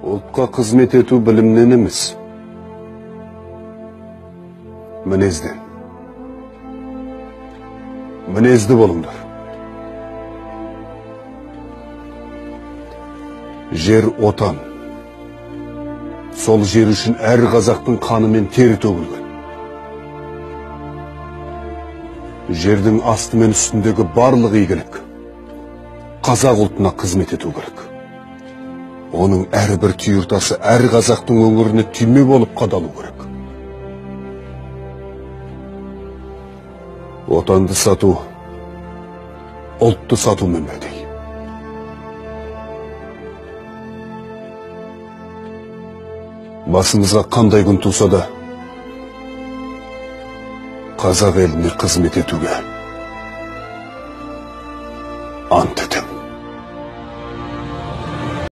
Ұлтқа қызмет ету білімнен емес, мінезден. Мінезді болыңдар. Жер отан. Сол жер үшін әр қазақтың қаны мен тері төгілген. Жердің асты мен үстіндегі барлық игілік қазақ ұлтына қызмет ету керек. Оның әрбір түйір тасы әр қазақтың өңіріне түйме болып қадалу керек. Отанды сату, ұлтты сатумен бірдей. Басымызға қандай күн туса да, қазақ еліне қызмет етуге